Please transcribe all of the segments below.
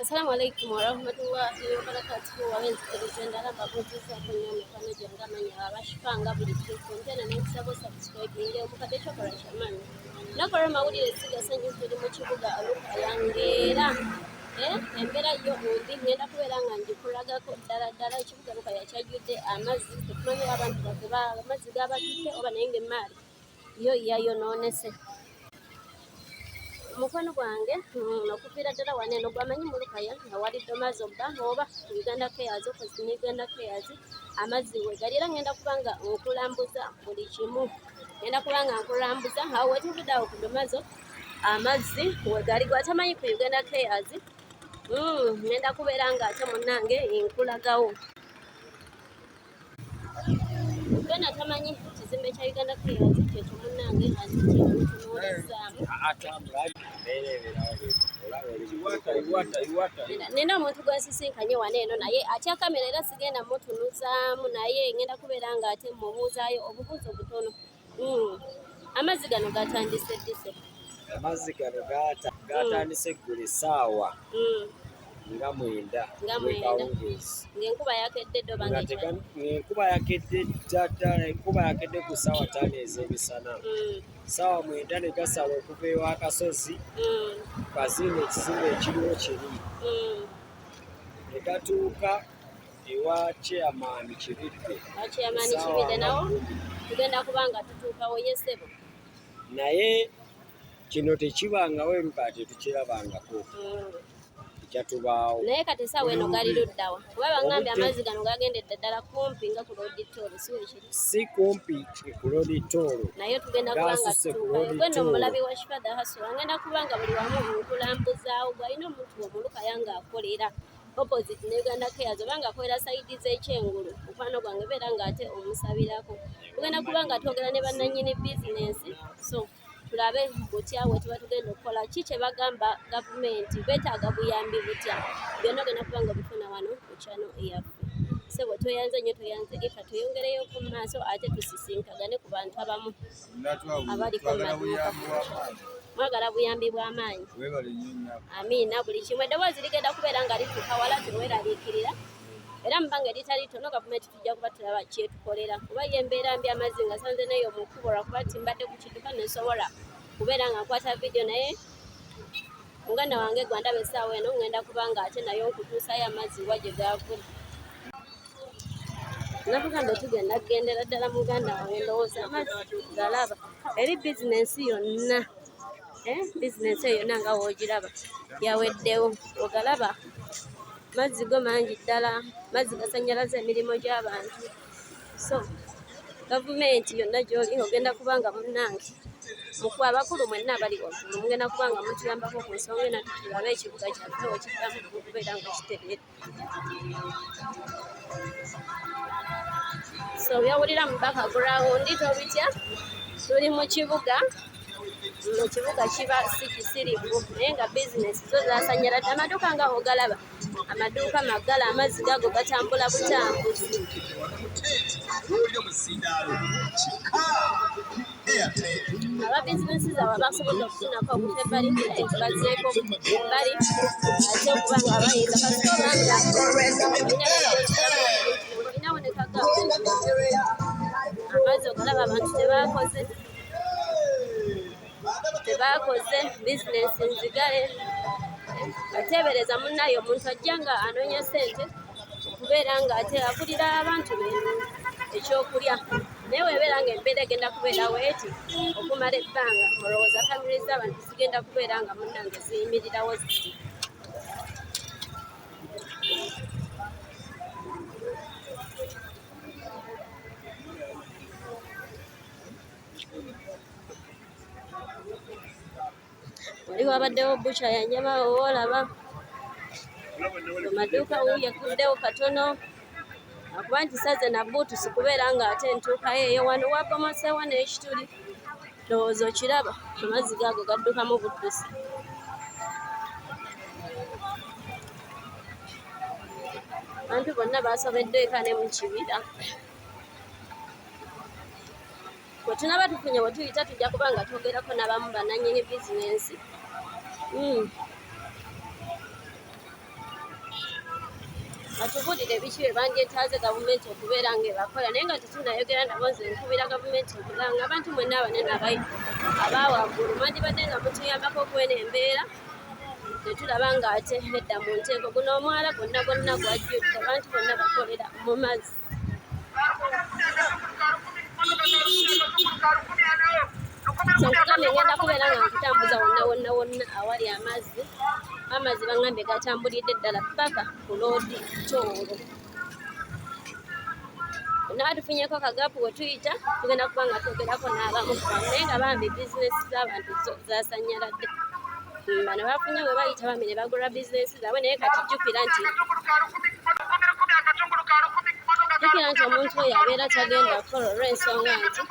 Assalamu alaikum warahmatullahi wabarakatuhu. Abenzikiriza endala mbabuuzizaako nnyo mikwano gyange amanya abashipanga bulijjo kontena nenkusaba osubscribinge omukadde kyokola kyamaanyi nakola amawulire sigasanyu. Tuli mu kibuga Lukaya ng'era embeera yo mbi, ngenda kubeera nga ngikulagako ddala ddala. Ekibuga Lukaya kyajjudde amazzi, tetumanyi abantu baffe amazzi gabatutte oba, naye ng'emmaali yo yayonoonese. Mukwano gwange, okuviira ddala wano eno gwamanyi mu Lukaya nga wali Domazo Bar oba Uganda Cares, opposite ne Uganda Cares, amazzi wegali. Era ngenda kuba nga nkulambuza buli kimu, ngenda kuba nga nkulambuza awo wetuvudde awo ku Domazo, amazzi wegali. Gwatamanyi ku Uganda Cares, ngenda kubeera nga ate munnange nkulagawo. Gena tamanyi kizimbe kya Uganda Cares kyekyo munnange, ate kyemutunuulizaamu. Nina omuntu gwensisinkanye wano eno naye atya kamera, era sigenda mutunuzaamu, naye ngenda kubeera nga ate mubuuzaayo obubuuzo butono. Amazzi gano gatandise ddise? Amazzi gano gatandise eggulo essaawa nga 9. Nga 9. Akawungeezi. Ng'enkuba yakedde dda oba? Nga ng'enkuba yakedde dda. Enkuba yakedde ku ssaawa 5 ez'emisana. Ssaawa 9 ne gasala okuva ewa Kasozi kazimba, ekizimbe ekiriwo kiri, ne gatuuka ewa chairman Kibidde. Chairman Essaawa Kibidde nga nawo 10. Tugenda kuba nga tutuukawo yesebo. Naye kino tekibangawo eruka, tetukirabangako, tekyatubaawo. Naye kati essaawa eno gali luddawa? Kuba bangambye amazzi gano gagendedde ddala kumpi nga ku Road Toll, si wekiri? Si kumpi ku Road Toll. Naye tugenda kuba nga Gasusse ku tutuukayo. Road Gweno Toll. mulabi wa Shifada Hasura, ngenda kuba nga buli wamu nkulambuzaawo. Gwalina omuntu omulukaya ng'akolera opposite ne Uganda Cares oba ng'akolera side z'ekyengulu, mukwano gwange, beera ng'ate omusabirako. Tugenda kuba nga twogera ne bannannyini bizinensi, so tulabe butya we tuba tugenda okukola ki, kye bagamba gavumenti, beetaaga buyambi butya. Byonna ogenda kuba nga obifuna wano ku channel yaffe. Sebo, tweyanze nnyo, tweyanze eka. Tweyongereyo ku maaso ate tusisinkagane ku bantu abamu abaliko mu Twagala maduuka. buyambi bw'amaanyi. Mwagala buyambi bw'amaanyi. Weebale nnyo nnyabo. Amiina. Buli kimu eddoboozi ligenda kubeera nga lituuka wala, teweeraliikirira. Era mu bbanga eritali ttono gavumenti tujja kuba tulaba kyetukolera, kuba ye embeera mbi. Amazzi nga sanze neyo mu kkubo, lwakuba nti mbadde ku kidduka nesobola kubeera nga nkwata vidiyo, naye muganda wange gwandaba essaawa eno, ngenda kuba nga ate nayo nkutuusayo amazzi wa gye gaavudde. Nakugamba tugenda kugendera ddala. Muganda wange, ndowooza amazzi galaba eri bizinensi yonna. Bizinensi eyo yonna nga woogiraba yaweddewo. Ogalaba mazzi go mangi ddala, mazzi gasannyalaza emirimu gy'abantu. So gavumenti yonna gy'oli, ogenda kuba nga munnange mukuba abakulu mwenna abali waggulu, mugenda kuba nga mutuyambako ku nsonga eno, tulabe ekibuga kyaffe wekiddamu okubeera nga kitereera. So byawulira mu background tobitya, tuli mu kibuga. Mu kibuga kiba si kisirifu, naye nga bizinesi zo zasanyaladde. Amaduuka nga ogalaba, amaduuka maggala, amazzi gago gatambula butambuzi. Aba bizinesi zaabwe basobodde okufunako okuva ebbali, bazeeko ebbali ate okuba nga bayinza kasita obanga olinawo ne kagamba amazzi ogalaba, abantu tebakoze, tebakoze, bizinesi nzigale. Ateebereza munnaye omuntu ajja nga anoonya ssente okubeera nga ate agulira abantu be ekyokulya, naye webeera nga embeera egenda kubeera weeti okumala ebbanga, olowooza famire z'abantu zigenda kubeera nga munnange ziyimirirawo ziti? Wali wabaddewo butcher ya nyama, oba olaba amaduuka yaguddewo katono, akuba nti saze na buutusi kubeera nga ate ntuukayo eyo. Wano wabomoseewo n'ekituli, ndowooza okiraba, amazzi gaago gaddukamu buddusi. Abantu bonna basobeddwa eka ne mu kibira. Bwe tunaba tufunye we tuyita, tujja kuba nga twogerako n'abamu bannannyini bizinensi. Batubuulire biki bye bandyetaaze gavumenti okubeera ng'ebakola, naye nga tetunnayogera nabo nze nkubira gavumenti okulanga abantu mwenna abanene aba waggulu mwandibadde nga mutuyambako okweno embeera ne tulaba ng'ate edda mu nteeko. Guno omwala gwonna gwonna gwajjudde, abantu bonna bakolera mu mazzi. So nkugambye ngenda kubeera nga nkutambuza wonna wonna wonna awali amazzi. Amazzi bangambye gatambulidde ddala paka ku loodi toolo. Naye tufunyeko akagapu we tuyita, tugenda kuba nga twogerako n'abamu ku bantu, naye nga bambi bizinesi z'abantu zo zasanyaladde. Bano bafunye we bayita bambi ne bagula bizinesi zaabwe, naye kati jjukira nti omuntu oyo abeera tagenda kukola olw'ensonga nti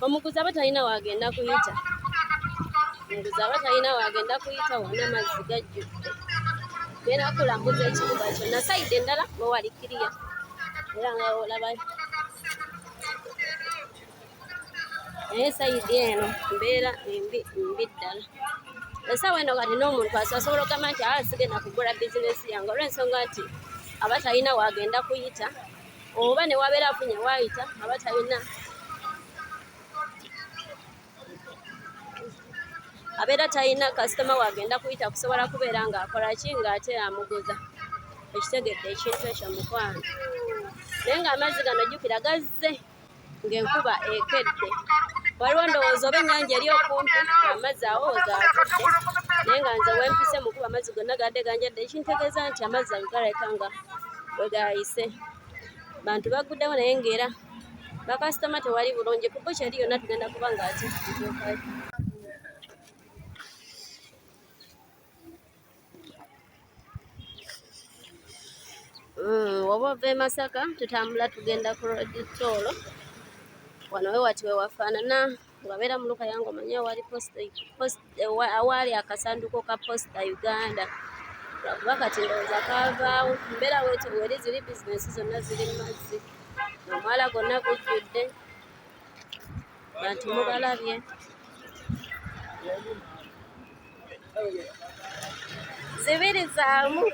omuguzi aba talina w'agenda kuyita. Omuguzi aba talina w'agenda kuyita, wonna amazzi gajjudde. Genda kulambuza ekibuga kyonna, side endala we wali kiriya era nga olabayo, naye side eno mbeera embi mbi ddala. Essaawa eno kati n'omuntu asobola okugamba nti aa sigenda kugula bizinesi yange olw'ensonga nti aba talina w'agenda kuyita, oba ne wabeera afunye waayita aba talina, abeera talina kasitoma w'agenda kuyita kusobola kubeera ng'akola ki ng'ate amuguza. Ekitegedde ekintu ekyo mukwano. Naye ng'amazzi gano jjukira gazze ng'enkuba ekedde. Waliwo ndowooza oba ennyanja eri okumpi, amazzi awo wegaavudde, naye nga nze wempise mukuba amazzi gonna gadde ganjadde, ekintegeeza nti amazzi ago galabika nga we gaayise. Bantu baguddewo, naye ng'era bakasitoma tewali bulungi. Ku butchery yonna tugenda kuba ng'ate tutuukayo. Oba ova e Masaka tutambula tugenda ku road toll. Wano we wati we wafaanana wabeera mu Lukaya ng'omanyi awali awaali akasanduuko ka Posta Uganda, lwakuba kati ndowooza kaavaawo. Embeera bwetyo bw'eri, ziri bizinesi zonna ziri mu mazzi, omwala gwonna gujjudde, bantu mubalabye. Zibiri zaamu.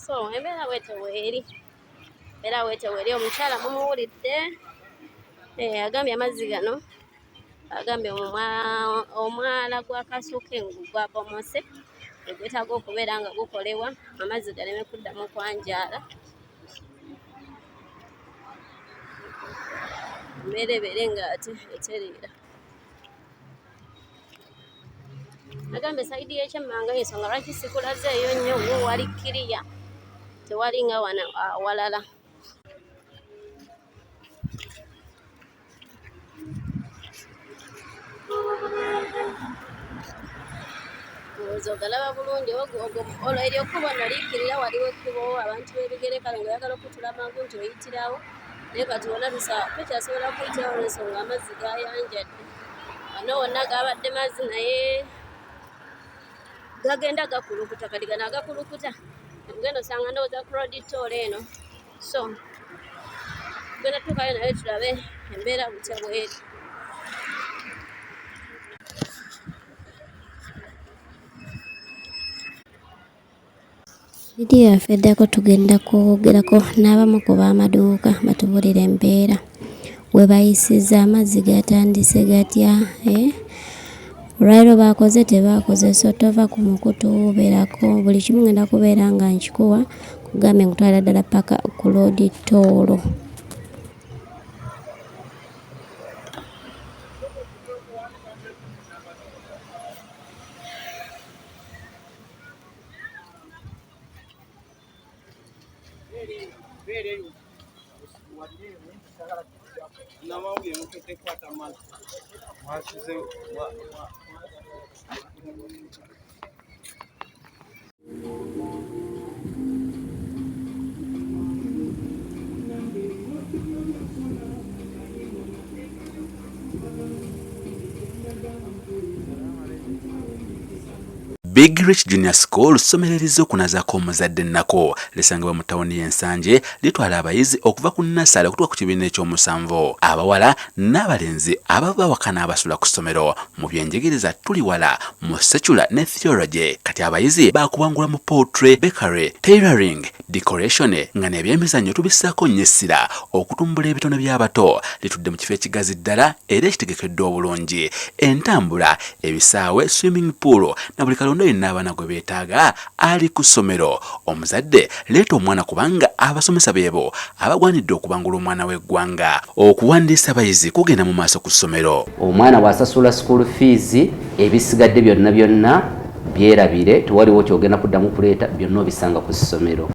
So embeera bwetyo bw'eri, embeera bwetyo bw'eri. Omukyala mumuwulidde, agambye amazzi gano, agambye omwala gwa Kasukengu gwabomose, egwetaaga okubeera nga gukolebwa amazzi galeme kuddamu kwanjaala, embeera ebeere nga ate etereera. Agambye side y'ekyemmanga, ensonga lwaki sikulazeeyo nnyo, wo wali kiriya, tewali nga wano awalala. Ndowooza ogalaba bulungi olwo eryo ekkubo nno likkirira, waliwo ekkubo abantu b'ebigere, kale ng'oyagala okutula mangu nti oyitirawo, naye kati wonna tukyasobola kuyitirawo olw'ensonga amazzi gayanjadde. Wano wonna gabadde mazzi naye gagenda gakulukuta, kati gano agakulukuta ogenda osanga ndowooza ku road toll eno. So tugenda tutuukayo naye tulabe embeera butya bweri. Vidiyo yaffe eddako tugenda kwogerako n'abamu ku b'amaduuka batubuulire embeera we bayisiza, amazzi gatandise gatya, eh? Olwaleero baakoze tebaakoze, so tova ku mukutu, beerako buli kimu ngenda kubeera nga nkikuwa, kugambye nkutwalira ddala paka ku loodi toolo. Big Reach Junior School ssomero erizze okunazaako omuzadde ennaku. Lisangibwa mu tawuni y'e Nsangi, litwala abayizi okuva ku nnasale okutuuka ku kibiina ekyomusanvu, abawala n'abalenzi abava awaka n'abasula ku ssomero. Mu byenjigiriza tuli wala mu secular ne theology. Kati abayizi baakuwangulwa mu poultry, bakery, tailoring, decoration nga n'ebyemizannyo tubissaako nnyo essira okutumbula ebitone by'abato. Litudde mu kifo ekigazi ddala era ekitegekeddwa obulungi. Entambula, ebisaawe, swimming pool na buli kalonda yenna abaana gwe beetaaga ali ku ssomero. Omuzadde leeta omwana kubanga abasomesa beebo abagwanidde okubangula omwana w'eggwanga. Okuwandiisa abayizi kugenda mu maaso ku ssomero. Omwana bw'asasula school fees, ebisigadde byonna byonna byerabire, tewaliwo ky'ogenda kuddamu kuleeta, byonna obisanga ku ssomero.